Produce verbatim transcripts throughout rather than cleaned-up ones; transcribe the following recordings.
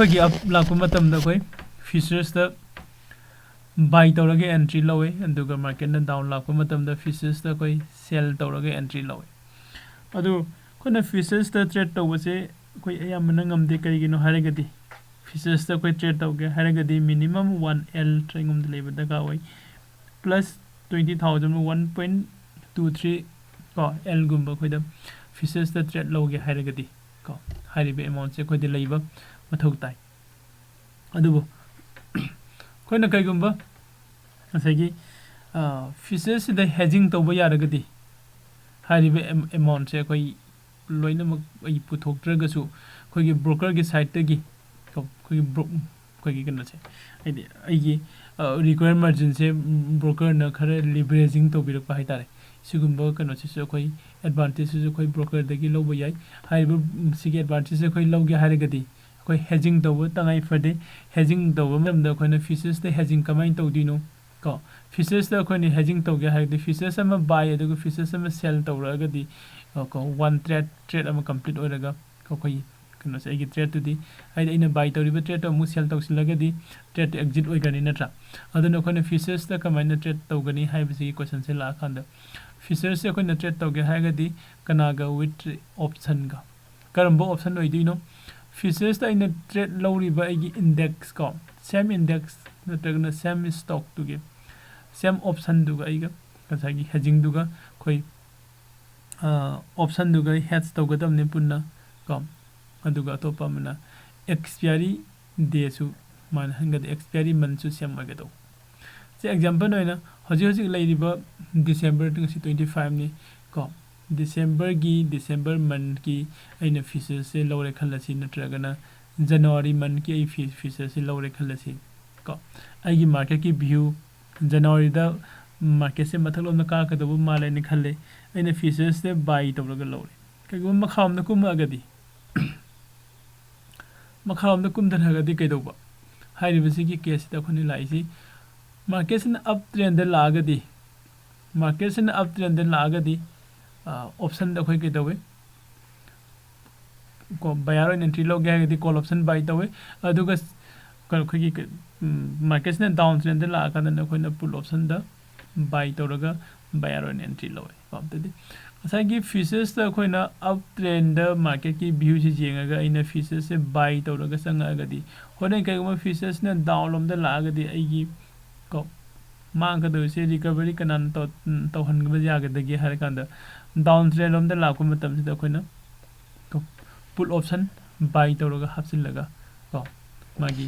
ꯑꯩꯈꯣꯏꯒꯤ up ꯂꯥꯛꯄ ꯃꯇꯝꯗ ꯑꯩꯈꯣꯏ futuresꯇ buy ꯇꯧꯔꯒ entry ꯂꯧꯋꯦ, ꯑꯗꯨꯒ marketꯅ down ꯂꯥꯛꯄ ꯃꯇꯝꯗ futuresꯇ ꯑꯩꯈꯣꯏ sell ꯇꯧꯔꯒ entry ꯂꯧꯋꯦ꯫ ꯑꯗꯨ ꯑꯩꯈꯣꯏꯅ futuresꯇ trade ꯇꯧꯕꯁꯦ ꯑꯩꯈꯣꯏ ꯑꯌꯥꯝꯕꯅ ꯉꯝꯗꯦ꯫ ꯀꯔꯤꯒꯤꯅꯣ ꯍꯥꯏꯔꯒꯗꯤ, futuresꯇ ꯑꯩꯈꯣꯏ trade ꯇꯧꯒꯦ ꯍꯥꯏꯔꯒꯗꯤ minimum one L ꯑꯩꯉꯣꯟꯗ ꯂꯩꯕ ꯗꯔꯀꯥꯔ ꯑꯣꯏ, plus twenty thousand, one point two three ꯀꯣ, Lꯒꯨꯝꯕ ꯑꯩꯈꯣꯏꯗ futuresꯇ trade ꯂꯧꯒꯦ ꯍꯥꯏꯔꯒꯗꯤ ꯀꯣ, ꯍꯥꯏꯔꯤꯕ amountꯁꯦ ꯑꯩꯈꯣꯏꯗ ꯂꯩꯕ ꯃꯊꯧ ꯇꯥꯏ꯫ ꯑꯗꯨꯕꯨ ꯑꯩꯈꯣꯏꯅ ꯀꯩꯒꯨꯝꯕ ꯉꯁꯥꯏꯒꯤ futuresꯁꯤꯗ hedging ꯇꯧꯕ ꯌꯥꯔꯒꯗꯤ, ꯍꯥꯏꯔꯤꯕ amountꯁꯦ ꯑꯩꯈꯣꯏ ꯂꯣꯏꯅꯃꯛ ꯑꯩ ꯄꯨꯊꯣꯛꯇ꯭ꯔꯒꯁꯨ, ꯑꯩꯈꯣꯏꯒꯤ brokerꯒꯤ sideꯇꯒꯤ ꯀꯣ, ꯑꯩꯈꯣꯏꯒꯤ bro ꯑꯩꯈꯣꯏꯒꯤ ꯀꯩꯅꯣꯁꯦ, ꯍꯥꯏꯗꯤ ꯑꯩꯒꯤ required marginꯁꯦ brokerꯅ ꯈꯔ leveraging ꯇꯧꯕꯤꯔꯛꯄ ꯍꯥꯏꯇꯥꯔꯦ꯫ ꯁꯤꯒꯨꯝꯕ ꯀꯩꯅꯣꯁꯤꯁꯨ ꯑꯩꯈꯣꯏ advantageꯁꯤꯁꯨ ꯑꯩꯈꯣꯏ brokerꯗꯒꯤ ꯂꯧꯕ ꯌꯥꯏ꯫ ꯍꯥꯏꯔꯤꯕ ꯁꯤꯒꯤ advantageꯁꯦ ꯑꯩꯈꯣꯏ ꯂꯧꯒꯦ ꯍꯥꯏꯔꯒꯗꯤ, ꯑꯩꯈꯣꯏ hedging ꯇꯧꯕ ꯇꯉꯥꯏ ꯐꯗꯦ꯫ Hedging ꯇꯧꯕ ꯃꯇꯝꯗ ꯑꯩꯈꯣꯏꯅ futuresꯇ hedging ꯀꯃꯥꯏꯅ ꯇꯧꯗꯣꯏꯅꯣ ꯀꯣ? Futuresꯇ ꯑꯩꯈꯣꯏꯅ hedging ꯇꯧꯒꯦ ꯍꯥꯏꯔꯒꯗꯤ, futures ꯑꯃ buy ꯑꯗꯨꯒ futures ꯑꯃ sell ꯇꯧꯔꯛꯑꯒꯗꯤ ꯀꯣ, one trade, trade ꯑꯃ complete ꯑꯣꯏꯔꯒ ꯑꯩꯈꯣꯏ ꯀꯩꯅꯣꯁꯦ, ꯑꯩꯒꯤ tradeꯇꯨꯗꯤ, ꯍꯥꯏꯗꯤ ꯑꯩꯅ buy ꯇꯧꯔꯤꯕ tradeꯇꯣ ꯑꯃꯨꯛ sell ꯇꯧꯁꯤꯜꯂꯒꯗꯤ tradeꯇꯣ exit ꯑꯣꯏꯈ꯭ꯔꯅꯤ ꯅꯠꯇ꯭ꯔꯥ? ꯑꯗꯨꯅ ꯑꯩꯈꯣꯏꯅ futuresꯇ ꯀꯃꯥꯏꯅ trade ꯇꯧꯒꯅꯤ ꯍꯥꯏꯕꯁꯤꯒꯤ questionꯁꯦ ꯂꯥꯛꯑꯀꯥꯟꯗ, futuresꯁꯦ ꯑꯩꯈꯣꯏꯅ trade ꯇꯧꯒꯦ ꯍꯥꯏꯔꯒꯗꯤ ꯀꯅꯥꯒ? With optionꯒ꯫ ꯀꯔꯝꯕ option ꯑꯣꯏꯗꯣꯏꯅꯣ? Futuresꯇ ꯑꯩꯅ trade ꯂꯧꯔꯤꯕ ꯑꯩꯒꯤ index ꯀꯣ, same index ꯅꯠꯇ꯭ꯔꯒꯅ same stockꯇꯨꯒꯤ, same optionꯗꯨꯒ ꯑꯩꯒ ꯉꯁꯥꯏꯒꯤ hedgingꯗꯨꯒ ꯑꯩꯈꯣꯏ optionꯗꯨꯒ hedge ꯇꯧꯒꯗꯕꯅꯤ ꯄꯨꯟꯅ ꯀꯣ꯫ ꯑꯗꯨꯒ ꯑꯇꯣꯞꯄ ꯑꯃꯅ expiry dayꯁꯨ ꯃꯥꯟꯅꯍꯟꯒꯗꯕ, expiry monthꯁꯨ same ꯑꯣꯏꯒꯗꯧꯕ꯫ ꯁꯤ example ꯑꯣꯏꯅ ꯍꯧꯖꯤꯛ ꯍꯧꯖꯤꯛ ꯂꯩꯔꯤꯕ December, ꯉꯁꯤ twenty fiveꯅꯤ ꯀꯣ, Decemberꯒꯤ, December monthꯀꯤ ꯑꯩꯅ futuresꯁꯦ ꯂꯧꯔꯦ ꯈꯜꯂꯁꯤ, ꯅꯠꯇ꯭ꯔꯒꯅ January monthꯀꯤ ꯑꯩ futuresꯁꯦ ꯂꯧꯔꯦ ꯈꯜꯂꯁꯤ ꯀꯣ꯫ ꯑꯩꯒꯤ marketꯀꯤ view, Januaryꯗ marketꯁꯦ ꯃꯊꯛꯂꯣꯝꯗ ꯀꯥꯔꯛꯀꯗꯧꯕ ꯃꯥꯜꯂꯦꯅ ꯈꯜꯂꯦ꯫ ꯑꯩꯅ futuresꯁꯦ buy ꯇꯧꯔꯒ ꯂꯧꯔꯦ꯫ ꯀꯩꯒꯨꯝꯕ ꯃꯈꯥꯔꯣꯝꯗ ꯀꯨꯝꯃꯛꯑꯒꯗꯤ, ꯃꯈꯥꯔꯣꯝꯗ ꯀꯨꯝꯊꯔꯒꯗꯤ ꯀꯩꯗꯧꯕ? ꯍꯥꯏꯔꯤꯕꯁꯤꯒꯤ caseꯁꯤꯗ ꯑꯩꯈꯣꯏꯅ ꯂꯥꯛꯏꯁꯤ, marketꯁꯤꯅ up trendꯗ ꯂꯥꯛꯑꯒꯗꯤ, marketꯁꯤꯅ up trendꯗ ꯂꯥꯛꯑꯒꯗꯤ, optionꯗ ꯑꯩꯈꯣꯏ ꯀꯩꯗꯧꯋꯤ? ꯀꯣ, buyer ꯑꯣꯏꯅ entry ꯂꯧꯒꯦ ꯍꯥꯏꯔꯒꯗꯤ call option buy ꯇꯧꯋꯦ꯫ ꯑꯗꯨꯒ ꯀ-, ꯑꯩꯈꯣꯏꯒꯤ ꯀ-, ꯎꯝ, marketꯁꯤꯅ down trendꯗ ꯂꯥꯛꯑꯀꯥꯟꯗꯅ ꯑꯩꯈꯣꯏꯅ put optionꯗ buy ꯇꯧꯔꯒ buyer ꯑꯣꯏꯅ entry ꯂꯧꯋꯦ꯫ ꯀꯣ, ꯑꯗꯨꯗꯤ ꯉꯁꯥꯏꯒꯤ futuresꯇ ꯑꯩꯈꯣꯏꯅ up trendꯗ marketꯀꯤ viewꯁꯤ ꯌꯦꯡꯉꯒ ꯑꯩꯅ futuresꯁꯦ buy ꯇꯧꯔꯒ ꯆꯪꯉꯛꯑꯒꯗꯤ, ꯍꯣꯔꯦꯟ ꯀꯩꯒꯨꯝꯕ futuresꯅ down ꯂꯣꯝꯗ ꯂꯥꯛꯑꯒꯗꯤ ꯑꯩꯒꯤ, ꯀꯣ, ꯃꯥꯡꯒꯗꯧꯔꯤꯁꯦ recovery ꯀꯅꯥꯅ ꯇꯧ-, ꯎꯝ, ꯇꯧꯍꯟꯕ ꯌꯥꯒꯗꯒꯦ ꯍꯥꯏꯔꯀꯥꯟꯗ, down trend ꯂꯣꯝꯗ ꯂꯥꯛꯄ ꯃꯇꯝꯁꯤꯗ ꯑꯩꯈꯣꯏꯅ, ꯀꯣ, put option buy ꯇꯧꯔꯒ ꯍꯥꯞꯆꯤꯜꯂꯒ, ꯀꯣ, ꯃꯥꯒꯤ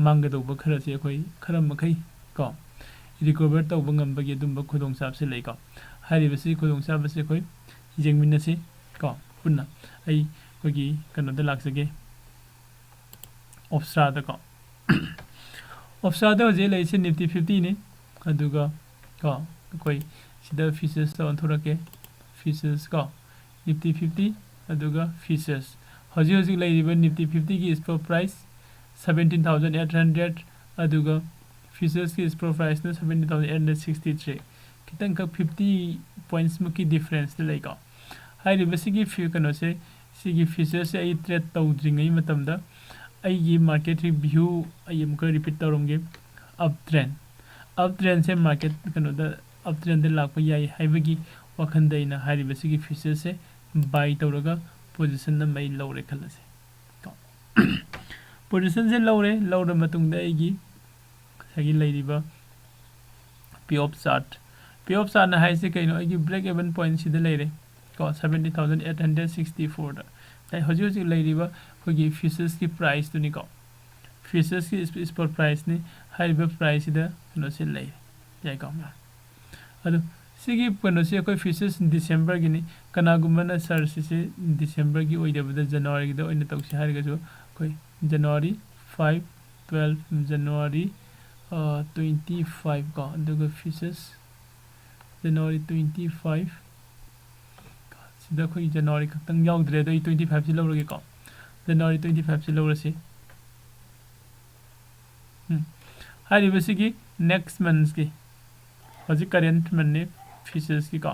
ꯃꯥꯡꯒꯗꯧꯕ ꯈꯔꯁꯦ ꯑꯩꯈꯣꯏ ꯈꯔ ꯃꯈꯩ, ꯀꯣ, recover ꯇꯧꯕ ꯉꯝꯕꯒꯤ ꯑꯗꯨꯝꯕ ꯈꯨꯗꯣꯡꯆꯥꯕꯁꯦ ꯂꯩꯀꯣ꯫ ꯍꯥꯏꯔꯤꯕꯁꯤ ꯈꯨꯗꯣꯡꯆꯥꯕꯁꯦ ꯑꯩꯈꯣꯏ ꯌꯦꯡꯃꯤꯟꯅꯁꯤ, ꯀꯣ, ꯄꯨꯟꯅ꯫ ꯑꯩ ꯑꯩꯈꯣꯏꯒꯤ ꯀꯩꯅꯣꯗ ꯂꯥꯛꯆꯒꯦ, OPSRAꯗꯀꯣ꯫ OPSRAꯗ ꯍꯧꯖꯤꯛ ꯂꯩꯔꯤꯁꯦ Nifty fiftyꯅꯤ꯫ ꯑꯗꯨꯒ, ꯀꯣ, ꯑꯩꯈꯣꯏ ꯁꯤꯗ futuresꯇ ꯑꯣꯟꯊꯣꯔꯛꯀꯦ꯫ Futures, ꯀꯣ, Nifty fifty, ꯑꯗꯨꯒ futures꯫ ꯍꯧꯖꯤꯛ ꯍꯧꯖꯤꯛ ꯂꯩꯔꯤꯕ Nifty fiftyꯒꯤ spot price seventeen thousand eight hundred, ꯑꯗꯨꯒ futuresꯀꯤ spot priceꯅ seventeen thousand eight hundred sixty three꯫ ꯈꯤꯇꯪꯈꯛ fifty pointsꯃꯨꯛꯀꯤ differenceꯇ ꯂꯩꯀꯣ꯫ ꯍꯥꯏꯔꯤꯕꯁꯤꯒꯤ ꯐ꯭ꯌꯨ-, ꯀꯩꯅꯣꯁꯦ, ꯁꯤꯒꯤ futuresꯁꯦ ꯑꯩ trade ꯇꯧꯗ꯭ꯔꯤꯉꯩ ꯃꯇꯝꯗ ꯑꯩꯒꯤ market view ꯑꯩ ꯑꯃꯨꯛꯀ repeat ꯇꯧꯔꯝꯒꯦ꯫ Up trend, up trendꯁꯦ market ꯀꯩꯅꯣꯗ, up trendꯗ ꯂꯥꯛꯄ ꯌꯥꯏ ꯍꯥꯏꯕꯒꯤ ꯋꯥꯈꯜꯗ ꯑꯩꯅ ꯍꯥꯏꯔꯤꯕꯁꯤꯒꯤ futuresꯁꯦ buy ꯇꯧꯔꯒ position ꯑꯃ ꯑꯩ ꯂꯧꯔꯦ ꯈꯜꯂꯁꯦ꯫ ꯀꯣ, positionꯁꯦ ꯂꯧꯔꯦ, ꯂꯧꯔ ꯃꯇꯨꯡꯗ ꯑꯩꯒꯤ ꯉꯁꯥꯏꯒꯤ ꯂꯩꯔꯤꯕ pay off chart, pay off chartꯅ ꯍꯥꯏꯁꯦ ꯀꯩꯅꯣ? ꯑꯩꯒꯤ break even pointꯁꯤꯗ ꯂꯩꯔꯦ, ꯀꯣ, seventeen thousand eight hundred sixty fourꯗ꯫ ꯑꯩ ꯍꯧꯖꯤꯛ ꯍꯧꯖꯤꯛ ꯂꯩꯔꯤꯕ ꯑꯩꯈꯣꯏꯒꯤ futuresꯀꯤ priceꯇꯨꯅꯤꯀꯣ, futuresꯀꯤ spot priceꯅꯤ꯫ ꯍꯥꯏꯔꯤꯕ priceꯁꯤꯗ ꯀꯩꯅꯣꯁꯦ ꯂꯩꯔꯦ, ꯌꯥꯏꯀꯣ? ꯑꯗꯣ ꯁꯤꯒꯤ ꯀꯩꯅꯣꯁꯦ ꯑꯩꯈꯣꯏ futures Decemberꯒꯤꯅꯤ꯫ ꯀꯅꯥꯒꯨꯝꯕꯅ, "Sir, ꯁꯤꯁꯦ Decemberꯒꯤ ꯑꯣꯏꯗꯕꯗ Januaryꯒꯤꯗ ꯑꯣꯏꯅ ꯇꯧꯁꯤ" ꯍꯥꯏꯔꯒꯁꯨ, ꯑꯩꯈꯣꯏ January five, twelve, January, ꯑ, twenty five ꯀꯣ, ꯑꯗꯨꯒ futures January twenty five, ꯁꯤꯗ ꯑꯩꯈꯣꯏ January ꯈꯛꯇꯪ ꯌꯥꯎꯗ꯭ꯔꯦ, ꯑꯗꯣ ꯑꯩ twenty fiveꯁꯤ ꯂꯧꯔꯒꯦꯀꯣ꯫ January twenty fiveꯁꯤ ꯂꯧꯔꯁꯤ꯫ ꯎꯝ꯫ ꯍꯥꯏꯔꯤꯕꯁꯤꯒꯤ next monthꯀꯤ, ꯍꯧꯖꯤꯛ current monthꯅꯤ, futuresꯀꯤꯀꯣ,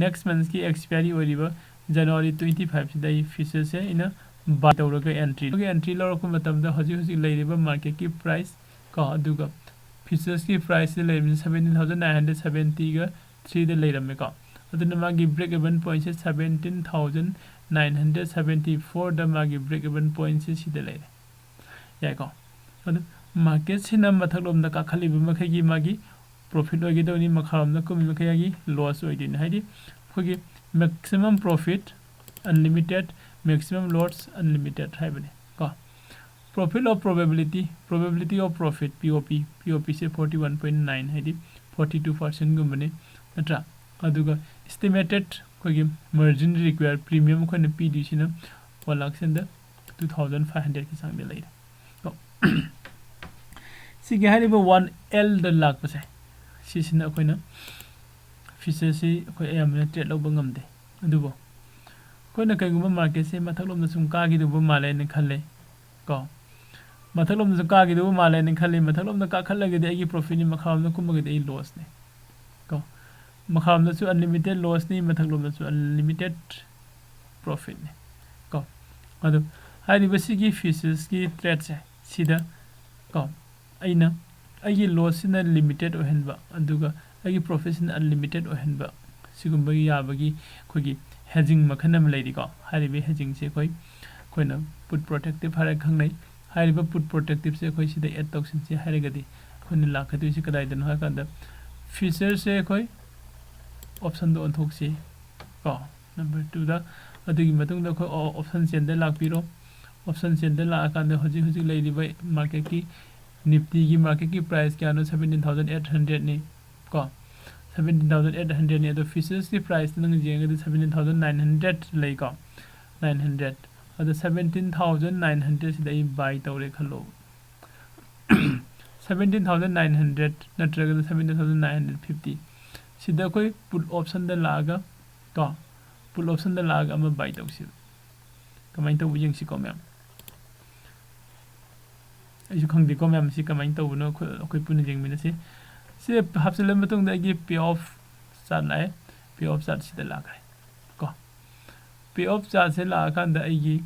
next monthꯀꯤ expiry ꯑꯣꯏꯔꯤꯕ January twenty fiveꯁꯤꯗ ꯑꯩ futuresꯁꯦ ꯑꯩꯅ ꯕꯥꯏ ꯇꯧꯔꯒ ꯑꯦꯟꯇ꯭ꯔꯤ ꯑꯦꯟꯇ꯭ꯔꯤ ꯂꯧꯔꯛꯄ ꯃꯇꯝꯗ ꯍꯧꯖꯤꯛ ꯍꯧꯖꯤꯛ ꯂꯩꯔꯤꯕ ꯃꯥꯔꯀꯦꯠꯀꯤ ꯄ꯭ꯔꯥꯏꯁ ꯀꯣ, ꯑꯗꯨꯒ ꯐ꯭ꯌꯨꯆꯔꯁꯀꯤ ꯄ꯭ꯔꯥꯏꯁꯁꯤ ꯂꯩꯔꯤꯕꯁꯤ ꯁꯕꯦꯟꯇꯤꯟ ꯊꯥꯎꯖꯟ ꯅꯥꯏꯟ ꯍꯟꯗ꯭ꯔꯦꯠ ꯁꯕꯦꯟꯇꯤꯒ ꯊ꯭ꯔꯤꯗ ꯂꯩꯔꯝꯃꯦꯀꯣ꯫ ꯑꯗꯨꯅ ꯃꯥꯒꯤ ꯕ꯭ꯔꯦꯛ ꯏꯚꯟ ꯄꯣꯏꯟꯠꯁꯦ seventeen thousand nine hundred seventy ꯐꯣꯔꯗ ꯃꯥꯒꯤ ꯕ꯭ꯔꯦꯛ ꯏꯚꯟ ꯄꯣꯏꯟꯠꯁꯦ ꯁꯤꯗ ꯂꯩꯔꯦ꯫ ꯌꯥꯏꯀꯣ? ꯑꯗꯨ ꯃꯥꯔꯀꯦꯠꯁꯤꯅ ꯃꯊꯛꯂꯣꯝꯗ ꯀꯥꯈꯠꯂꯤꯕ ꯃꯈꯩꯒꯤ ꯃꯥꯒꯤ ꯄ꯭ꯔꯣꯐꯤꯠ ꯑꯣꯏꯒꯗꯧꯅꯤ, ꯃꯈꯥꯔꯣꯝꯗ ꯀꯨꯝꯃꯤ ꯃꯈꯩꯒꯤ ꯂꯣꯁ ꯑꯣꯏꯗꯣꯏꯅꯤ꯫ ꯍꯥꯏꯗꯤ ꯑꯩꯈꯣꯏꯒꯤ maximum profit unlimited, maximum loss unlimited ꯍꯥꯏꯕꯅꯤ ꯀꯣ꯫ Profit of probability, probability of profit, P O P, P O P say forty one point nine, ꯍꯥꯏꯗꯤ ꯐꯣꯔꯇꯤ ꯇꯨ ꯄꯥꯔꯁꯦꯟꯒꯨꯝꯕꯅꯤ, ꯅꯠꯇ꯭ꯔꯥ? ꯑꯗꯨꯒ estimated ꯑꯩꯈꯣꯏꯒꯤ margin required premium ꯑꯩꯈꯣꯏꯅ ꯄꯤꯗꯣꯏꯁꯤꯅ ꯋꯥꯟ ꯂꯥꯛ ꯁꯦꯟꯗ ꯇꯨ ꯊꯥꯎꯖꯟ ꯐꯥꯏꯚ ꯍꯟꯗ꯭ꯔꯦꯠꯀꯤ ꯆꯥꯡꯗ ꯂꯩꯔꯦ꯫ ꯀꯣ꯫ ꯁꯤꯒꯤ ꯍꯥꯏꯔꯤꯕ ꯋꯥꯟ ꯑꯦꯜꯗ ꯂꯥꯛꯄꯁꯦ, ꯁꯤꯁꯤꯅ ꯑꯩꯈꯣꯏꯅ ꯐ꯭ꯌꯨꯆꯔꯁꯤ ꯑꯩꯈꯣꯏ ꯑꯌꯥꯝꯕꯅ ꯇ꯭ꯔꯦꯠ ꯂꯧꯕ ꯉꯝꯗꯦ꯫ ꯑꯗꯨꯕꯨ ꯑꯩꯈꯣꯏꯅ ꯀꯩꯒꯨꯝꯕ ꯃꯥꯔꯀꯦꯠꯁꯦ ꯃꯊꯛꯂꯣꯝꯗ ꯁꯨꯝ ꯀꯥꯈꯤꯗꯧꯕ ꯃꯥꯜꯂꯦꯅ ꯈꯜꯂꯦ ꯀꯣ, ꯃꯊꯛꯂꯣꯝꯗ ꯁꯨꯝ ꯀꯥꯈꯤꯗꯧꯕ ꯃꯥꯜꯂꯦꯅ ꯈꯜꯂꯤ, ꯃꯊꯛꯂꯣꯝꯗ ꯀꯥꯈꯠꯂꯒꯗꯤ ꯑꯩꯒꯤ ꯄ꯭ꯔꯣꯐꯤꯠꯅꯤ, ꯃꯈꯥꯔꯣꯝꯗ ꯀꯨꯝꯃꯒꯗꯤ ꯑꯩ ꯂꯣꯁꯅꯤ ꯀꯣ꯫ ꯃꯈꯥꯔꯣꯝꯗꯁꯨ unlimited ꯂꯣꯁꯅꯤ, ꯃꯊꯛꯂꯣꯝꯗꯁꯨ unlimited ꯄ꯭ꯔꯣꯐꯤꯠꯅꯤ ꯀꯣ꯫ ꯑꯗꯨ ꯍꯥꯏꯔꯤꯕ ꯁꯤꯒꯤ ꯐ꯭ꯌꯨꯆꯔꯁꯀꯤ ꯇ꯭ꯔꯦꯠꯁꯦ ꯁꯤꯗ ꯀꯣ, ꯑꯩꯅ ꯑꯩꯒꯤ ꯂꯣꯁꯁꯤꯅ ꯂꯤꯃꯤꯇꯦꯠ ꯑꯣꯏꯍꯟꯕ, ꯑꯗꯨꯒ ꯑꯩꯒꯤ ꯄ꯭ꯔꯣꯐꯤꯠꯁꯤꯅ ꯑꯟꯂꯤꯃꯤꯇꯦꯠ ꯑꯣꯏꯍꯟꯕ, ꯁꯤꯒꯨꯝꯕꯒꯤ ꯌꯥꯕꯒꯤ ꯑꯩꯈꯣꯏꯒꯤ ꯍꯦꯖꯤꯡ ꯃꯈꯜ ꯑꯃ ꯂꯩꯔꯤꯀꯣ꯫ ꯍꯥꯏꯔꯤꯕ ꯍꯦꯖꯤꯡꯁꯦ ꯑꯩꯈꯣꯏ, ꯑꯩꯈꯣꯏꯅ ꯄꯨꯠ ꯄ꯭ꯔꯣꯇꯦꯛꯇꯤꯞ ꯍꯥꯏꯔꯒ ꯈꯪꯅꯩ꯫ ꯍꯥꯏꯔꯤꯕ ꯄꯨꯠ ꯄ꯭ꯔꯣꯇꯦꯛꯇꯤꯞꯁꯦ ꯑꯩꯈꯣꯏ ꯁꯤꯗ ꯑꯦꯗ ꯇꯧꯁꯤꯟꯁꯦ ꯍꯥꯏꯔꯒꯗꯤ ꯑꯩꯈꯣꯏꯅ ꯂꯥꯛꯀꯗꯣꯏꯁꯦ ꯀꯗꯥꯏꯗꯅꯣ ꯍꯥꯏ ꯀꯥꯟꯗ, ꯐ꯭ꯌꯨꯆꯔꯁꯦ ꯑꯩꯈꯣꯏ ꯑꯣꯞꯁꯟꯗ ꯑꯣꯟꯊꯣꯛꯁꯤ ꯀꯣ, ꯅꯝꯕꯔ ꯇꯨꯗ꯫ ꯑꯗꯨꯒꯤ ꯃꯇꯨꯡꯗ ꯑꯩꯈꯣꯏ ꯑꯣꯞꯁꯟ ꯆꯦꯟꯗ ꯂꯥꯛꯄꯤꯔꯣ꯫ ꯑꯣꯞꯁꯟ ꯆꯦꯟꯗ ꯂꯥꯛꯑꯀꯥꯟꯗ ꯍꯧꯖꯤꯛ ꯍꯧꯖꯤꯛ ꯂꯩꯔꯤꯕ ꯃꯥꯔꯀꯦꯠꯀꯤ, ꯅꯤꯐꯇꯤꯒꯤ ꯃꯥꯔꯀꯦꯠꯀꯤ ꯄ꯭ꯔꯥꯏꯁ ꯀꯌꯥꯅꯣ? ꯁꯕꯦꯟꯇꯤꯟ ꯊꯥꯎꯖꯟ ꯑꯦꯠ ꯍꯟꯗ꯭ꯔꯦꯠꯅꯤ ꯀꯣ, ꯁꯕꯦꯟꯇꯤꯟ ꯊꯥꯎꯖꯟ ꯑꯦꯠ ꯍꯟꯗ꯭ꯔꯦꯠꯅꯤ꯫ ꯑꯗꯣ ꯐ꯭ꯌꯨꯆꯔꯁꯀꯤ ꯄ꯭ꯔꯥꯏꯁꯇ ꯅꯪ ꯌꯦꯡꯉꯒꯗꯤ ꯁꯕꯦꯟꯇꯤꯟ ꯊꯥꯎꯖꯟ ꯅꯥꯏꯟ ꯍꯟꯗ꯭ꯔꯦꯠ ꯂꯩꯀꯣ, ꯅꯥꯏꯟ ꯍꯟꯗ꯭ꯔꯦꯠ꯫ ꯑꯗꯣ ꯁꯕꯦꯟꯇꯤꯟ ꯊꯥꯎꯖꯟ ꯅꯥꯏꯟ ꯍꯟꯗ꯭ꯔꯦꯠꯁꯤꯗ ꯑꯩ ꯕꯥꯏ ꯇꯧꯔꯦ ꯈꯜꯂꯣ꯫ ꯁꯕꯦꯟꯇꯤꯟ ꯊꯥꯎꯖꯟ ꯅꯥꯏꯟ ꯍꯟꯗ꯭ꯔꯦꯠ ꯅꯠꯇ꯭ꯔꯒꯅ seventeen thousand nine hundred fifty, ꯁꯤꯗ ꯑꯩꯈꯣꯏ ꯄꯨꯠ ꯑꯣꯞꯁꯟꯗ ꯂꯥꯛꯑꯒ ꯀꯣ, ꯄꯨꯠ ꯑꯣꯞꯁꯟꯗ ꯂꯥꯛꯑꯒ ꯑꯃ ꯕꯥꯏ ꯇꯧꯁꯤꯕ꯫ ꯀꯃꯥꯏꯅ ꯇꯧꯕ ꯌꯦꯡꯁꯤꯀꯣ ꯃꯌꯥꯝ꯫ ꯑꯩꯁꯨ ꯈꯪꯗꯦꯀꯣ ꯃꯌꯥꯝ, ꯁꯤ ꯀꯃꯥꯏꯅ ꯇꯧꯕꯅꯣ, ꯑꯩꯈꯣꯏ, ꯑꯩꯈꯣꯏ ꯄꯨꯟꯅ ꯌꯦꯡꯃꯤꯟꯅꯁꯤ꯫ ꯁꯤ ꯍꯥꯞꯆꯤꯜꯂ ꯃꯇꯨꯡꯗ ꯑꯩꯒꯤ ꯄꯦ ꯑꯣꯐ ꯆꯥꯔꯠ ꯂꯥꯛꯑꯦ, ꯄꯦ ꯑꯣꯐ ꯆꯥꯔꯠꯁꯤꯗ ꯂꯥꯛꯈ꯭ꯔꯦ ꯀꯣ꯫ ꯄꯦ ꯑꯣꯐ ꯆꯥꯔꯠꯁꯦ ꯂꯥꯛꯑꯀꯥꯟꯗ ꯑꯩꯒꯤ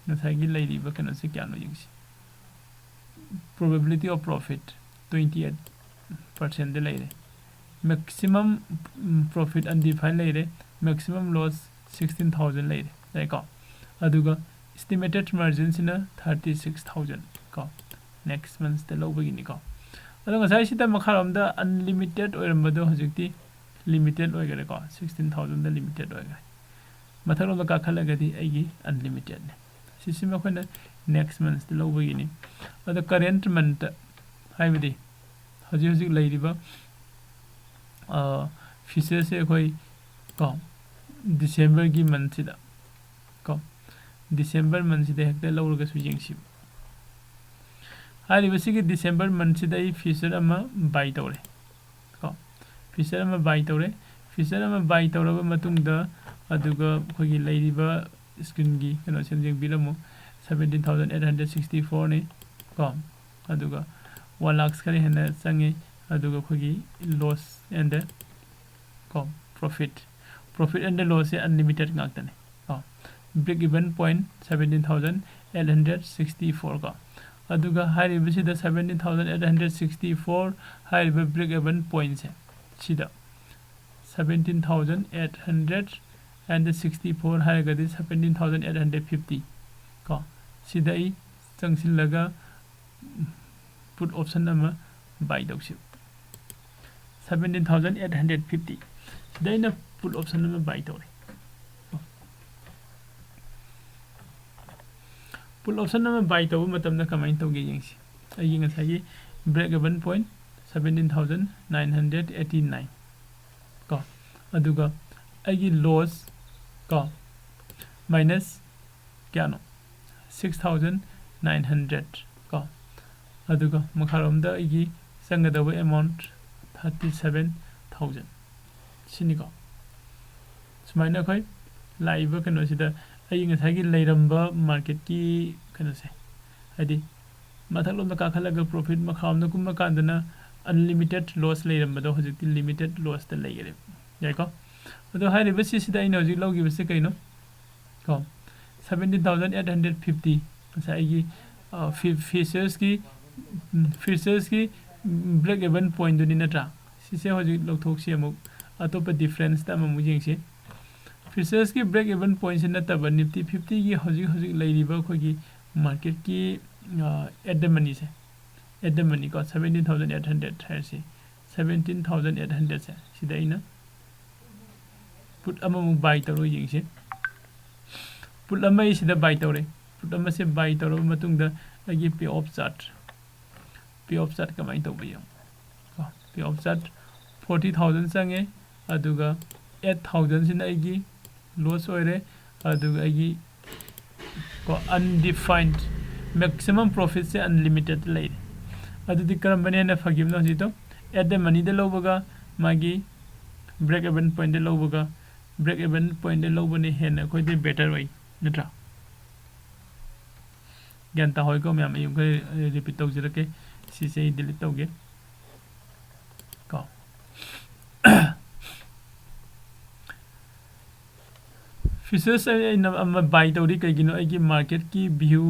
ꯉꯁꯥꯏꯒꯤ ꯂꯩꯔꯤꯕ ꯀꯩꯅꯣꯁꯦ ꯀꯌꯥꯅꯣ ꯌꯦꯡꯁꯤ꯫ Probability of profit twenty eight percent ꯗ ꯂꯩꯔꯦ꯫ Maximum profit undefined ꯂꯩꯔꯦ꯫ Maximum loss sixteen thousand ꯂꯩꯔꯦ, ꯌꯥꯏꯀꯣ? ꯑꯗꯨꯒ estimated margin ꯁꯤꯅ thirty six thousand ꯀꯣ, next month ꯇ ꯂꯧꯕꯒꯤꯅꯤꯀꯣ꯫ ꯑꯗꯣ ꯉꯁꯥꯏ ꯁꯤꯗ ꯃꯈꯥꯔꯣꯝꯗ unlimited ꯑꯣꯏꯔꯝꯕꯗꯣ ꯍꯧꯖꯤꯛꯇꯤ limited ꯑꯣꯏꯈꯔꯦꯀꯣ, sixteen thousand ꯗ limited ꯑꯣꯏꯈꯔꯦ꯫ ꯃꯊꯛꯂꯣꯝꯗ ꯀꯥꯈꯠꯂꯒꯗꯤ ꯑꯩꯒꯤ unlimited ꯅꯦ꯫ ꯁꯤꯁꯤꯃ ꯑꯩꯈꯣꯏꯅ next month ꯇ ꯂꯧꯕꯒꯤꯅꯤ꯫ ꯑꯗꯣ current month ꯍꯥꯏꯕꯗꯤ ꯍꯧꯖꯤꯛ ꯍꯧꯖꯤꯛ ꯂꯩꯔꯤꯕ feature ꯁꯦ ꯑꯩꯈꯣꯏ ꯀꯣ, December ꯒꯤ month ꯁꯤꯗ ꯀꯣ, December month ꯁꯤꯗ ꯍꯦꯛꯇ ꯂꯧꯔꯒꯁꯨ ꯌꯦꯡꯁꯤꯕ꯫ ꯍꯥꯏꯔꯤꯕꯁꯤꯒꯤ December month ꯁꯤꯗ ꯑꯩ feature ꯑꯃ buy ꯇꯧꯔꯦ ꯀꯣ꯫ Feature ꯑꯃ buy ꯇꯧꯔꯦ꯫ Feature ꯑꯃ buy ꯇꯧꯔꯕ ꯃꯇꯨꯡꯗ, ꯑꯗꯨꯒ ꯑꯩꯈꯣꯏꯒꯤ ꯂꯩꯔꯤꯕ screen ꯒꯤ ꯀꯩꯅꯣꯁꯦ ꯌꯦꯡꯕꯤꯔꯝꯃꯨ꯫ Seventeen thousand eight hundred sixty four ꯅꯤ ꯀꯣ꯫ ꯑꯗꯨꯒ one lakhs ꯈꯔ ꯍꯦꯟꯅ ꯆꯪꯉꯤ꯫ ꯑꯗꯨꯒ ꯑꯩꯈꯣꯏꯒꯤ loss and ꯀꯣ, profit, profit and loss say unlimited ꯉꯥꯛꯇꯅꯤ ꯀꯣ꯫ Break even point seventeen thousand eight hundred sixty four ꯀꯣ꯫ ꯑꯗꯨꯒ ꯍꯥꯏꯔꯤꯕꯁꯤꯗ seventeen thousand eight hundred sixty four ꯍꯥꯏꯔꯤꯕ break even point ꯁꯦ, ꯁꯤꯗ seventeen thousand eight hundred and sixty four ꯍꯥꯏꯔꯒꯗꯤ seventeen thousand eight hundred fifty ꯀꯣ꯫ ꯁꯤꯗ ꯑꯩ ꯆꯪꯁꯤꯜꯂꯒ put option ꯑꯃ buy ꯇꯧꯁꯤ꯫ Seventeen thousand eight hundred fifty ꯁꯤꯗ ꯑꯩꯅ put option ꯑꯃ buy ꯇꯧꯔꯦ꯫ Put option ꯑꯃ buy ꯇꯧꯕ ꯃꯇꯝꯗ ꯀꯃꯥꯏꯅ ꯇꯧꯒꯦ ꯌꯦꯡꯁꯤ꯫ ꯑꯩꯒꯤ ꯉꯁꯥꯏꯒꯤ break even point seventeen thousand nine hundred eighty nine ꯀꯣ, ꯑꯗꯨꯒ ꯑꯩꯒꯤ loss ꯀꯣ, minus ꯀꯌꯥꯅꯣ, six thousand nine hundred ꯀꯣ꯫ ꯑꯗꯨꯒ ꯃꯈꯥꯔꯣꯝꯗ ꯑꯩꯒꯤ ꯆꯪꯒꯗꯕ amount thirty seven thousand ꯁꯤꯅꯤꯀꯣ꯫ ꯁꯨꯃꯥꯏꯅ ꯑꯩꯈꯣꯏ ꯂꯥꯛꯏꯕ ꯀꯩꯅꯣꯁꯤꯗ ꯑꯩ ꯉꯁꯥꯏꯒꯤ ꯂꯩꯔꯝꯕ market ꯀꯤ ꯀꯩꯅꯣꯁꯦ, ꯍꯥꯏꯗꯤ ꯃꯊꯛꯂꯣꯝꯗ ꯀꯥꯈꯠꯂꯒ profit ꯃꯈꯥꯔꯣꯝꯗ ꯀꯨꯝꯕ ꯀꯥꯟꯗꯅ unlimited loss ꯂꯩꯔꯝꯕꯗꯣ ꯍꯧꯖꯤꯛꯇꯤ limited loss ꯇ ꯂꯩꯈꯔꯦ꯫ ꯌꯥꯏꯀꯣ? ꯑꯗꯣ ꯍꯥꯏꯔꯤꯕ ꯁꯤꯁꯤꯗ ꯑꯩꯅ ꯍꯧꯖꯤꯛ ꯂꯧꯈꯤꯕꯁꯦ ꯀꯩꯅꯣ? ꯀꯣ, seventeen thousand eight hundred fifty, ꯉꯁꯥꯏ ꯑꯩꯒꯤ ꯐꯤꯆꯔꯁꯀꯤ ꯐꯤꯆꯔꯁꯀꯤ ꯕ꯭ꯔꯦꯛ ꯏꯚꯟ ꯄꯣꯏꯟꯗꯨꯅꯤ ꯅꯠꯇ꯭ꯔꯥ? ꯁꯤꯁꯦ ꯍꯧꯖꯤꯛ ꯂꯧꯊꯣꯛꯁꯤ, ꯑꯃꯨꯛ ꯑꯇꯣꯞꯄ ꯗꯤꯐ꯭ꯔꯦꯟꯁꯇ ꯑꯃꯃꯨꯛ ꯌꯦꯡꯁꯤ꯫ ꯐꯤꯆꯔꯁꯀꯤ ꯕ꯭ꯔꯦꯛ ꯏꯚꯟ ꯄꯣꯏꯟꯁꯤ ꯅꯠꯇꯕ, ꯅꯤꯐꯇꯤ ꯐꯤꯐꯇꯤꯒꯤ ꯍꯧꯖꯤꯛ ꯍꯧꯖꯤꯛ ꯂꯩꯔꯤꯕ ꯑꯩꯈꯣꯏꯒꯤ ꯃꯥꯔꯀꯦꯠꯀꯤ ꯑꯦꯠ ꯗ ꯃꯅꯤꯁꯦ, ꯑꯦꯠ ꯗ ꯃꯅꯤ ꯀꯣ, seventeen thousand eight hundred ꯍꯥꯏꯔꯁꯤ, seventeen thousand eight hundredꯁꯦ ꯁꯤꯗ ꯑꯩꯅ ꯄꯨꯠ ꯑꯃꯃꯨꯛ ꯕꯥꯏ ꯇꯧꯔꯒ ꯌꯦꯡꯁꯤ꯫ ꯄꯨꯠ ꯑꯃ ꯑꯩ ꯁꯤꯗ ꯕꯥꯏ ꯇꯧꯔꯦ꯫ ꯄꯨꯠ ꯑꯃꯁꯦ ꯕꯥꯏ ꯇꯧꯔꯕ ꯃꯇꯨꯡꯗ ꯑꯩꯒꯤ pay off chart, pay off chart ꯀꯃꯥꯏꯅ ꯇꯧꯕ ꯌꯦꯡꯉꯨ꯫ Pay off chart forty thousand ꯆꯪꯉꯦ, ꯑꯗꯨꯒ eight thousandꯁꯤꯅ ꯑꯩꯒꯤ ꯂꯣꯁ ꯑꯣꯏꯔꯦ, ꯑꯗꯨꯒ ꯑꯩꯒꯤ ꯀꯣ ꯑꯟꯗꯤꯐꯥꯏꯟ ꯃꯦꯛꯁꯤꯃꯝ ꯄ꯭ꯔꯣꯐꯤꯠꯁꯦ ꯑꯟꯂꯤꯃꯤꯇꯦꯠ ꯂꯩꯔꯦ꯫ ꯑꯗꯨꯗꯤ ꯀꯔꯝꯕꯅ ꯍꯦꯟꯅ ꯐꯈꯤꯕꯅꯣ? ꯍꯧꯖꯤꯛꯇꯣ ꯑꯦꯠ ꯗ ꯃꯅꯤꯗ ꯂꯧꯕꯒ ꯃꯥꯒꯤ ꯕ꯭ꯔꯦꯛ ꯏꯚꯟ ꯄꯣꯏꯟꯗ ꯂꯧꯕꯒ, ꯕ꯭ꯔꯦꯛ ꯏꯚꯟ ꯄꯣꯏꯟꯗ ꯂꯧꯕꯅ ꯍꯦꯟꯅ ꯑꯩꯈꯣꯏꯗ ꯕꯦꯇꯔ ꯑꯣꯏ, ꯅꯠꯇ꯭ꯔꯥ? ꯒ꯭ꯌꯥꯟ ꯇꯥꯍꯧꯏꯀꯣ ꯃꯌꯥꯝ? ꯑꯩ ꯑꯃꯨꯛꯀ ꯔꯤꯄꯤꯠ ꯇꯧꯖꯔꯛꯀꯦ꯫ ꯁꯤꯁꯦ ꯑꯩ ꯗꯤꯂꯤꯠ ꯇꯧꯒꯦ ꯀꯣ꯫ ꯐꯤꯆꯔꯁ ꯑꯩꯅ ꯑꯃ ꯕꯥꯏ ꯇꯧꯔꯤ, ꯀꯩꯒꯤꯅꯣ? ꯑꯩꯒꯤ ꯃꯥꯔꯀꯦꯠꯀꯤ ꯚ꯭ꯌꯨ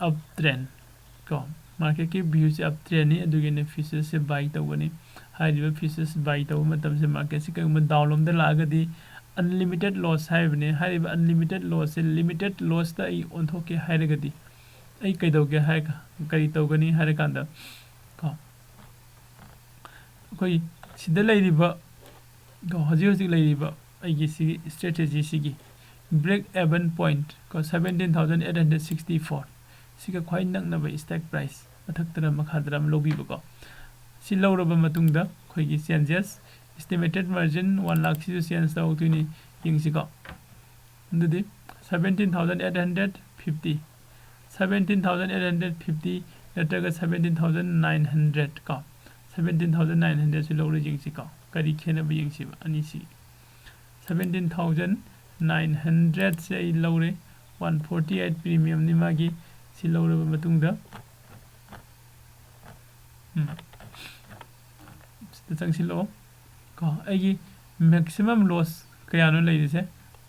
ꯑꯞ ꯇ꯭ꯔꯦꯟ ꯀꯣ, ꯃꯥꯔꯀꯦꯠꯀꯤ ꯚ꯭ꯌꯨꯁꯦ ꯑꯞ ꯇ꯭ꯔꯦꯟꯅꯤ, ꯑꯗꯨꯒꯤꯅ ꯐꯤꯆꯔꯁꯁꯦ ꯕꯥꯏ ꯇꯧꯒꯅꯤ꯫ ꯍꯥꯏꯔꯤꯕ ꯐꯤꯆꯔꯁ ꯕꯥꯏ ꯇꯧꯕ ꯃꯇꯝꯁꯦ ꯃꯥꯔꯀꯦꯠꯁꯦ ꯀꯩꯒꯨꯝꯕ ꯗꯥꯎꯟ ꯂꯣꯝꯗ ꯂꯥꯛꯑꯒꯗꯤ ꯑꯟꯂꯤꯃꯤꯇꯦꯠ ꯂꯣꯁ ꯍꯥꯏꯔꯤꯕꯅꯦ꯫ ꯍꯥꯏꯔꯤꯕ ꯑꯟꯂꯤꯃꯤꯇꯦꯠ ꯂꯣꯁꯁꯦ ꯂꯤꯃꯤꯇꯦꯠ ꯂꯣꯁꯇ ꯑꯩ ꯑꯣꯟꯊꯣꯛꯀꯦ ꯍꯥꯏꯔꯒꯗꯤ ꯑꯩ ꯀꯩꯗꯧꯒꯦ ꯍꯥꯏꯔꯒ, ꯀꯔꯤ ꯇꯧꯒꯅꯤ ꯍꯥꯏꯔꯀꯥꯟꯗ ꯀꯣ, ꯑꯩꯈꯣꯏ ꯁꯤꯗ ꯂꯩꯔꯤꯕ ꯀꯣ, ꯍꯧꯖꯤꯛ ꯍꯧꯖꯤꯛ ꯂꯩꯔꯤꯕ ꯑꯩꯒꯤ ꯁꯤꯒꯤ ꯁ꯭ꯇ꯭ꯔꯦꯇꯦꯖꯤꯁꯤꯒꯤ ꯕ꯭ꯔꯦꯛ ꯏꯚꯟ ꯄꯣꯏꯟꯠ ꯀꯣ, seventeen thousand eight hundred sixty four, ꯁꯤꯒ ꯈ꯭ꯋꯥꯏ ꯅꯛꯅꯕ ꯁ꯭ꯇꯦꯛ ꯄ꯭ꯔꯥꯏꯁ ꯃꯊꯛꯇꯔ ꯃꯈꯥꯗꯔ ꯑꯃ ꯂꯧꯕꯤꯕꯀꯣ꯫ ꯁꯤ ꯂꯧꯔꯕ ꯃꯇꯨꯡꯗ ꯑꯩꯈꯣꯏꯒꯤ ꯆꯦꯟꯖꯦꯁ, ꯏꯁꯇꯤꯃꯦꯇꯦꯠ ꯃꯥꯔꯖꯤꯟ one lakh ꯁꯤꯁꯨ ꯆꯦꯟꯖ ꯇꯧꯔꯛꯇꯣꯏꯅꯤ, ꯌꯦꯡꯁꯤꯀꯣ꯫ ꯑꯗꯨꯗꯤ seventeen thousand eight hundred fifty, seventeen thousand eight hundred fifty ꯅꯠꯇ꯭ꯔꯒ seventeen thousand nine hundred ꯀꯣ, seventeen thousand nine hundredꯁꯨ ꯂꯧꯔ ꯌꯦꯡꯁꯤꯀꯣ, ꯀꯔꯤ ꯈꯦꯠꯅꯕ ꯌꯦꯡꯁꯤꯕ ꯑꯅꯤꯁꯤ꯫ Seventeen thousand nine hundredꯁꯦ ꯑꯩ ꯂꯧꯔꯦ, one forty eight premiumꯅꯤ ꯃꯥꯒꯤ꯫ ꯁꯤ ꯂꯧꯔꯕ ꯃꯇꯨꯡꯗ, ꯎꯝ, ꯁꯤꯗ ꯆꯪꯁꯤꯜꯂꯛꯑꯣ ꯀꯣ꯫ ꯑꯩꯒꯤ maximum loss ꯀꯌꯥꯅꯣ ꯂꯩꯔꯤꯁꯦ?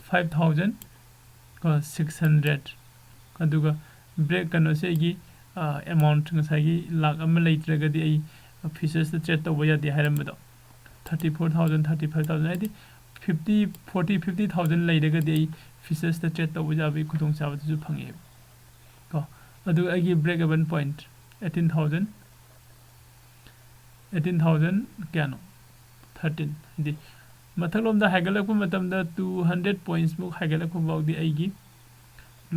Five thousand ꯀꯣ, ꯁꯤꯛꯁ ꯍꯟꯗ꯭ꯔꯦꯠ꯫ ꯑꯗꯨꯒ ꯕ꯭ꯔꯦꯛ ꯀꯩꯅꯣꯁꯦ ꯑꯩꯒꯤ ꯑꯦꯃꯥꯎꯟꯠ ꯉꯁꯥꯏꯒꯤ ꯂꯥꯛ ꯑꯃ ꯂꯩꯇ꯭ꯔꯒꯗꯤ ꯑꯩ ꯐ꯭ꯌꯨꯆꯔꯁꯇ ꯇ꯭ꯔꯦꯠ ꯇꯧꯕ ꯌꯥꯗꯦ ꯍꯥꯏꯔꯝꯕꯗꯣ, thirty four thousand, thirty five thousand, ꯍꯥꯏꯗꯤ ꯐꯤꯐꯇꯤ, ꯐꯣꯔꯇꯤ, ꯐꯤꯐꯇꯤ ꯊꯥꯎꯖꯟ ꯂꯩꯔꯒꯗꯤ ꯑꯩ ꯐ꯭ꯌꯨꯆꯔꯁꯇ ꯇ꯭ꯔꯦꯠ ꯇꯧꯕ ꯌꯥꯕꯒꯤ ꯈꯨꯗꯣꯡꯆꯥꯕꯗꯨꯁꯨ ꯐꯪꯉꯦꯕ꯫ ꯀꯣ, ꯑꯗꯨꯒ ꯑꯩꯒꯤ break even point eighteen thousand, eighteen thousand ꯀꯌꯥꯅꯣ? ꯊꯥꯔꯇꯤꯟ꯫ ꯍꯥꯏꯗꯤ ꯃꯊꯛꯂꯣꯝꯗ ꯍꯥꯏꯒꯠꯂꯛꯄ ꯃꯇꯝꯗ ꯇꯨ ꯍꯟꯗ꯭ꯔꯦꯠ ꯄꯣꯏꯟꯠꯁꯃꯨꯛ ꯍꯥꯏꯒꯠꯂꯛꯄ ꯐꯥꯎꯗꯤ ꯑꯩꯒꯤ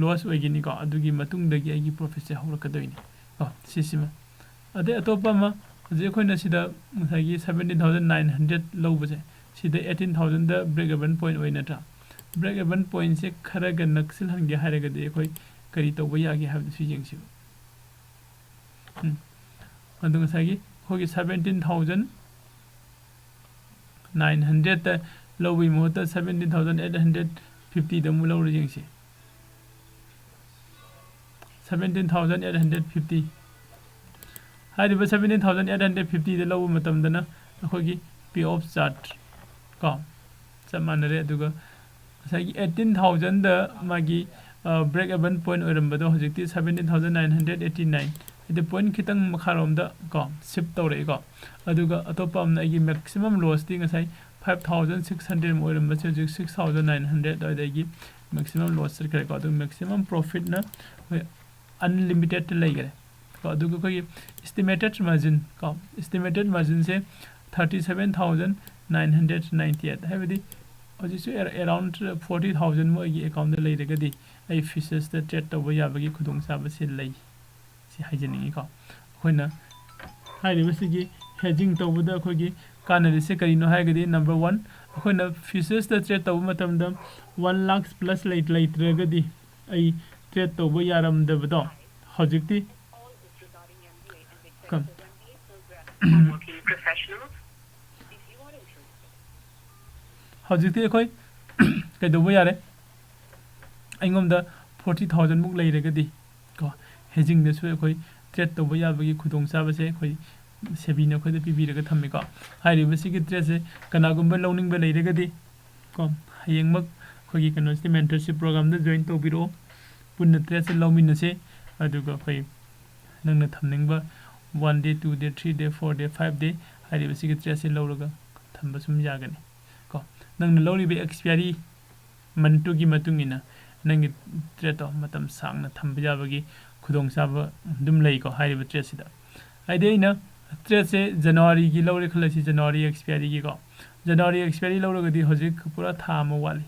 ꯂꯣꯁ ꯑꯣꯏꯒꯅꯤꯀꯣ꯫ ꯑꯗꯨꯒꯤ ꯃꯇꯨꯡꯗꯒꯤ ꯑꯩꯒꯤ ꯄ꯭ꯔꯣꯐꯤꯠꯁꯦ ꯍꯧꯔꯛꯀꯗꯣꯏꯅꯤ ꯀꯣ, ꯁꯤꯁꯤꯃ꯫ ꯑꯗꯩ ꯑꯇꯣꯞꯄ ꯑꯃ, ꯍꯧꯖꯤꯛ ꯑꯩꯈꯣꯏꯅ ꯁꯤꯗ ꯉꯁꯥꯏꯒꯤ ꯁꯕꯦꯟꯇꯤꯟ ꯊꯥꯎꯖꯟ ꯅꯥꯏꯟ ꯍꯟꯗ꯭ꯔꯦꯠ ꯂꯧꯕꯁꯦ, ꯁꯤꯗ ꯑꯩꯠꯇꯤꯟ ꯊꯥꯎꯖꯟꯗ ꯕ꯭ꯔꯦꯛ ꯑꯦꯚꯟ ꯄꯣꯏꯟꯠ ꯑꯣꯏ ꯅꯠꯇ꯭ꯔꯥ? ꯕ꯭ꯔꯦꯛ ꯑꯦꯚꯟ ꯄꯣꯏꯟꯠꯁꯦ ꯈꯔꯒ ꯅꯛꯁꯤꯜꯍꯟꯒꯦ ꯍꯥꯏꯔꯒꯗꯤ ꯑꯩꯈꯣꯏ ꯀꯔꯤ ꯇꯧꯕ ꯌꯥꯒꯦ ꯍꯥꯏꯕꯗꯨꯁꯨ ꯌꯦꯡꯁꯤꯕ꯫ ꯎꯝ꯫ ꯑꯗꯨ ꯉꯁꯥꯏꯒꯤ ꯑꯩꯈꯣꯏꯒꯤ ꯁꯕꯦꯟꯇꯤꯟ ꯊꯥꯎꯖꯟ ꯅꯥꯏꯟ ꯍꯟꯗ꯭ꯔꯦꯠꯇ ꯂꯧꯕꯒꯤ ꯃꯍꯨꯠꯇ ꯁꯕꯦꯟꯇꯤꯟ ꯊꯥꯎꯖꯟ ꯑꯩꯠ ꯍꯟꯗ꯭ꯔꯦꯠ ꯐꯤꯐꯇꯤꯗ ꯑꯃꯨꯛ ꯂꯧꯔ ꯌꯦꯡꯁꯤ꯫ Seventeen thousand eight hundred fifty. ꯍꯥꯏꯔꯤꯕ ꯁꯕꯦꯟꯇꯤꯟ ꯊꯥꯎꯖꯟ ꯑꯩꯠ ꯍꯟꯗ꯭ꯔꯦꯠ ꯐꯤꯐꯇꯤꯗ ꯂꯧꯕ ꯃꯇꯝꯗꯅ ꯑꯩꯈꯣꯏꯒꯤ ꯄꯦ ꯑꯣꯐ ꯆꯥꯔꯠ ꯀꯣ, ꯆꯞ ꯃꯥꯟꯅꯔꯦ꯫ ꯑꯗꯨꯒ ꯉꯁꯥꯏꯒꯤ ꯑꯩꯠꯇꯤꯟ ꯊꯥꯎꯖꯟꯗ ꯃꯥꯒꯤ, ꯑ, ꯕ꯭ꯔꯦꯛ ꯑꯦꯚꯟ ꯄꯣꯏꯟꯠ ꯑꯣꯏꯔꯝꯕꯗꯣ ꯍꯧꯖꯤꯛꯇꯤ seventeen thousand nine hundred eighty nine, ꯍꯥꯏꯗꯤ ꯄꯣꯏꯟꯠ ꯈꯤꯇꯪ ꯃꯈꯥꯔꯣꯝꯗ ꯀꯣ, ꯁꯤꯐ ꯇꯧꯔꯛꯏꯀꯣ꯫ ꯑꯗꯨꯒ ꯑꯇꯣꯞꯄ ꯑꯃꯅ ꯑꯩꯒꯤ ꯃꯦꯛꯁꯤꯃꯝ ꯂꯣꯁꯇꯤ ꯉꯁꯥꯏ ꯐꯥꯏꯚ ꯊꯥꯎꯖꯟ ꯁꯤꯛꯁ ꯍꯟꯗ꯭ꯔꯦꯠ ꯑꯃ ꯑꯣꯏꯔꯝꯕꯁꯦ ꯍꯧꯖꯤꯛ ꯁꯤꯛꯁ ꯊꯥꯎꯖꯟ ꯅꯥꯏꯟ ꯍꯟꯗ꯭ꯔꯦꯠ ꯑꯗꯨꯋꯥꯏꯗꯒꯤ ꯃꯦꯛꯁꯤꯃꯝ ꯂꯣꯁ ꯆꯠꯈ꯭ꯔꯦꯀꯣ꯫ ꯑꯗꯨ ꯃꯦꯛꯁꯤꯃꯝ ꯄ꯭ꯔꯣꯐꯤꯠꯅ ꯑꯩꯈꯣꯏ ꯑꯟꯂꯤꯃꯤꯇꯦꯠꯇ ꯂꯩꯈ꯭ꯔꯦ ꯀꯣ꯫ ꯑꯗꯨꯒ ꯑꯩꯈꯣꯏꯒꯤ ꯏꯁꯇꯤꯃꯦꯇꯦꯠ ꯃꯥꯔꯖꯤꯟ ꯀꯣ, ꯏꯁꯇꯤꯃꯦꯇꯦꯠ ꯃꯥꯔꯖꯤꯟꯁꯦ thirty seven thousand nine hundred ninety eight, ꯍꯥꯏꯕꯗꯤ ꯍꯧꯖꯤꯛꯁꯨ ꯑꯦꯔꯥꯎꯟ ꯐꯣꯔꯇꯤ ꯊꯥꯎꯖꯟ ꯃꯣꯏꯒꯤ ꯑꯦꯀꯥꯎꯟꯗ ꯂꯩꯔꯒꯗꯤ ꯑꯩ ꯐ꯭ꯌꯨꯆꯔꯁꯇ ꯇ꯭ꯔꯦꯠ ꯇꯧꯕ ꯌꯥꯕꯒꯤ ꯈꯨꯗꯣꯡꯆꯥꯕꯁꯤ ꯂꯩ, ꯁꯤ ꯍꯥꯏꯖꯅꯤꯡꯉꯤꯀꯣ꯫ ꯑꯩꯈꯣꯏꯅ ꯍꯥꯏꯔꯤꯕꯁꯤꯒꯤ ꯍꯦꯖꯤꯡ ꯇꯧꯕꯗ ꯑꯩꯈꯣꯏꯒꯤ ꯀꯥꯟꯅꯔꯤꯁꯦ ꯀꯔꯤꯅꯣ ꯍꯥꯏꯔꯒꯗꯤ, ꯅꯝꯕꯔ ꯋꯥꯟ, ꯑꯩꯈꯣꯏꯅ ꯐ꯭ꯌꯨꯆꯔꯁꯇ ꯇ꯭ꯔꯦꯠ ꯇꯧꯕ ꯃꯇꯝꯗ ꯋꯥꯟ ꯂꯥꯈ ꯄ꯭ꯂꯁ ꯂꯩꯇ꯭ꯔꯒꯗꯤ ꯑꯩ ꯇ꯭ꯔꯦꯠ ꯇꯧꯕ ꯌꯥꯔꯝꯗꯕꯗꯣ ꯍꯧꯖꯤꯛꯇꯤ ꯀꯝ-, ꯍꯧꯖꯤꯛꯇꯤ ꯑꯩꯈꯣꯏ ꯀꯩꯗꯧꯕ ꯌꯥꯔꯦ? ꯑꯩꯉꯣꯟꯗ ꯐꯣꯔꯇꯤ ꯊꯥꯎꯖꯟꯃꯨꯛ ꯂꯩꯔꯒꯗꯤ ꯀꯣ, ꯍꯦꯖꯤꯡꯗꯁꯨ ꯑꯩꯈꯣꯏ ꯇ꯭ꯔꯦꯠ ꯇꯧꯕ ꯌꯥꯕꯒꯤ ꯈꯨꯗꯣꯡꯆꯥꯕꯁꯦ ꯑꯩꯈꯣꯏ ꯁꯦꯕꯤꯅ ꯑꯩꯈꯣꯏꯗ ꯄꯤꯕꯤꯔꯒ ꯊꯝꯃꯤꯀꯣ꯫ ꯍꯥꯏꯔꯤꯕꯁꯤꯒꯤ ꯇ꯭ꯔꯦꯠꯁꯦ ꯀꯅꯥꯒꯨꯝꯕ ꯂꯧꯅꯤꯡꯕ ꯂꯩꯔꯒꯗꯤ ꯀꯣ, ꯍꯌꯦꯡꯃꯛ ꯑꯩꯈꯣꯏꯒꯤ ꯀꯩꯅꯣꯁꯤꯗ mentorship programꯗ join ꯇꯧꯕꯤꯔꯛꯑꯣ꯫ ꯄꯨꯟꯅ tradeꯁꯦ ꯂꯧꯃꯤꯟꯅꯁꯦ꯫ ꯑꯗꯨꯒ ꯑꯩꯈꯣꯏ ꯅꯪꯅ ꯊꯝꯅꯤꯡꯕ one day, two day, three day, four day, five day ꯍꯥꯏꯔꯤꯕꯁꯤꯒꯤ tradeꯁꯦ ꯂꯧꯔꯒ ꯊꯝꯕ ꯁꯨꯝ ꯌꯥꯒꯅꯤ꯫ ꯀꯣ, ꯅꯪꯅ ꯂꯧꯔꯤꯕ expiry monthꯇꯨꯒꯤ ꯃꯇꯨꯡ ꯏꯟꯅ ꯅꯪꯒꯤ tradeꯇꯣ ꯃꯇꯝ ꯁꯥꯡꯅ ꯊꯝꯕ ꯌꯥꯕꯒꯤ ꯈꯨꯗꯣꯡꯆꯥꯕ ꯑꯗꯨꯝ ꯂꯩꯀꯣ ꯍꯥꯏꯔꯤꯕ tradeꯁꯤꯗ꯫ ꯍꯥꯏꯗꯤ ꯑꯩꯅ tradeꯁꯦ Januaryꯒꯤ ꯂꯧꯔꯦ ꯈꯜꯂꯁꯤ, January expiryꯒꯤꯀꯣ꯫ January expiry ꯂꯧꯔꯒꯗꯤ ꯍꯧꯖꯤꯛ ꯄꯨꯔꯥ ꯊꯥ ꯑꯃ ꯋꯥꯠꯂꯤ꯫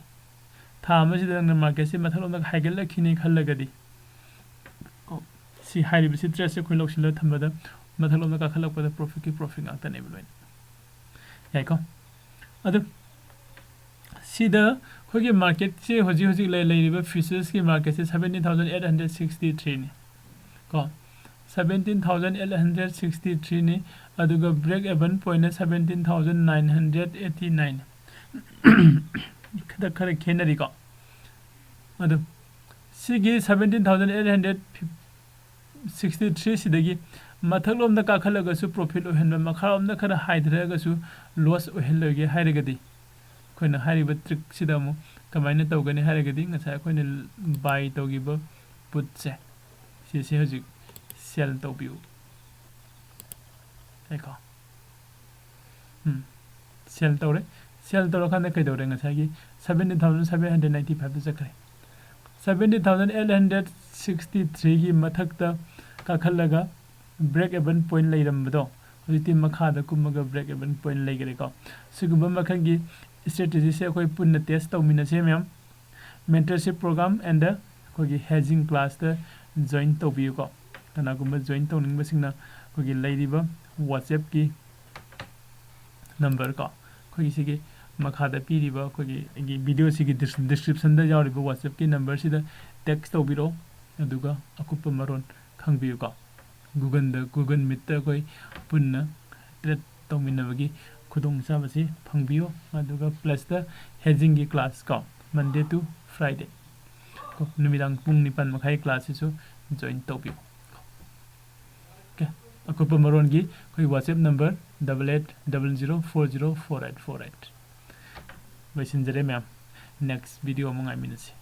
ꯊꯥ ꯑꯃꯁꯤꯗ ꯅꯪꯅ marketꯁꯦ ꯃꯊꯛꯂꯣꯝꯗ ꯍꯥꯏꯒꯠꯂꯛꯈꯤꯅꯤ ꯈꯜꯂꯒꯗꯤ, ꯀꯣ, ꯁꯤ ꯍꯥꯏꯔꯤꯕꯁꯤ tradeꯁꯦ ꯑꯩꯈꯣꯏ ꯂꯧꯁꯤꯜꯂꯒ ꯊꯝꯕꯗ ꯃꯊꯛꯂꯣꯝꯗ ꯀꯥꯈꯠꯂꯛꯄꯗ profitꯀꯤ profit ꯉꯥꯛꯇꯅꯦꯕ ꯂꯣꯏꯅ꯫ ꯌꯥꯏꯀꯣ? ꯑꯗꯨ ꯁꯤꯗ ꯑꯩꯈꯣꯏꯒꯤ marketꯁꯦ ꯍꯧꯖꯤꯛ ꯍꯧꯖꯤꯛ ꯂꯩ-, ꯂꯩꯔꯤꯕ futuresꯀꯤ marketꯁꯦ seventeen thousand eight hundred sixty threeꯅꯤ꯫ ꯀꯣ, seventeen thousand eight hundred sixty threeꯅꯤ꯫ ꯑꯗꯨꯒ break even pointꯅ seventeen thousand nine hundred eighty nine꯫ ꯈꯔ, ꯈꯔ ꯈꯦꯠꯅꯔꯤꯀꯣ꯫ ꯑꯗꯨ ꯁꯤꯒꯤ seventeen thousand eight hundred sixty threeꯁꯤꯗꯒꯤ ꯃꯊꯛꯂꯣꯝꯗ ꯀꯥꯈꯠꯂꯒꯁꯨ profit ꯑꯣꯏꯍꯟꯕ, ꯃꯈꯥꯔꯣꯝꯗ ꯈꯔ ꯍꯥꯏꯊꯔꯒꯁꯨ loss ꯑꯣꯏꯍꯜꯂꯣꯏꯒꯦ ꯍꯥꯏꯔꯒꯗꯤ, ꯑꯩꯈꯣꯏꯅ ꯍꯥꯏꯔꯤꯕ trickꯁꯤꯗ ꯑꯃꯨꯛ ꯀꯃꯥꯏꯅ ꯇꯧꯒꯅꯤ ꯍꯥꯏꯔꯒꯗꯤ, ꯉꯁꯥꯏ ꯑꯩꯈꯣꯏꯅ buy ꯇꯧꯈꯤꯕ putꯁꯦ, ꯁꯤꯁꯦ ꯍꯧꯖꯤꯛ sell ꯇꯧꯕꯤꯌꯨ꯫ ꯌꯥꯏꯀꯣ? ꯎꯝ, sell ꯇꯧꯔꯦ꯫ Sell ꯇꯧꯔꯀꯥꯟꯗ ꯀꯩꯗꯧꯔꯦ? ꯉꯁꯥꯏꯒꯤ seventeen thousand seven hundred ninety fiveꯇ ꯆꯠꯈ꯭ꯔꯦ꯫ Seventeen thousand eight hundred sixty threeꯒꯤ ꯃꯊꯛꯇ ꯀꯥꯈꯠꯂꯒ break even point ꯂꯩꯔꯝꯕꯗꯣ, ꯍꯧꯖꯤꯛꯇꯤ ꯃꯈꯥꯗ ꯀꯨꯝꯃꯒ break even point ꯂꯩꯈ꯭ꯔꯦꯀꯣ꯫ ꯁꯤꯒꯨꯝꯕ ꯃꯈꯜꯒꯤ strategyꯁꯦ ꯑꯩꯈꯣꯏ ꯄꯨꯟꯅ test ꯇꯧꯃꯤꯟꯅꯁꯦ ꯃꯌꯥꯝ꯫ Mentorship program and ꯑꯩꯈꯣꯏꯒꯤ hedging classꯇ join ꯇꯧꯕꯤꯌꯨꯀꯣ꯫ ꯀꯅꯥꯒꯨꯝꯕ join ꯇꯧꯅꯤꯡꯕꯁꯤꯡꯅ ꯑꯩꯈꯣꯏꯒꯤ ꯂꯩꯔꯤꯕ WhatsAppꯀꯤ number ꯀꯣ, ꯑꯩꯈꯣꯏꯒꯤ ꯁꯤꯒꯤ ꯃꯈꯥꯗ ꯄꯤꯔꯤꯕ ꯑꯩꯈꯣꯏꯒꯤ ꯑꯩꯒꯤ videoꯁꯤꯒꯤ dis-, descriptionꯗ ꯌꯥꯎꯔꯤꯕ WhatsAppꯀꯤ numberꯁꯤꯗ text ꯇꯧꯕꯤꯔꯛꯑꯣ, ꯑꯗꯨꯒ ꯑꯀꯨꯞꯄ ꯃꯔꯣꯟ ꯈꯪꯕꯤꯌꯨꯀꯣ꯫ Googleꯗ, Google Meetꯇ ꯑꯩꯈꯣꯏ ꯄꯨꯟꯅ trade ꯇꯧꯃꯤꯟꯅꯕꯒꯤ ꯈꯨꯗꯣꯡꯆꯥꯕꯁꯤ ꯐꯪꯕꯤꯌꯨ꯫ ꯑꯗꯨꯒ plusꯇ hedgingꯒꯤ class ꯀꯣ, Monday to Friday ꯀꯣ, ꯅꯨꯃꯤꯗꯥꯡ ꯄꯨꯡ ꯅꯤꯄꯥꯟ ꯃꯈꯥꯏ classꯁꯤꯁꯨ join ꯇꯧꯕꯤꯌꯨ꯫ Okay, ꯑꯀꯨꯞꯄ ꯃꯔꯣꯟꯒꯤ ꯑꯩꯈꯣꯏ WhatsApp number double eight double zero four zero four eight four eight꯫ ꯂꯣꯏꯁꯤꯟꯖꯔꯦ ꯃꯌꯥꯝ꯫ next video ꯑꯃꯨꯛ ꯉꯥꯏꯃꯤꯟꯅꯁꯤ꯫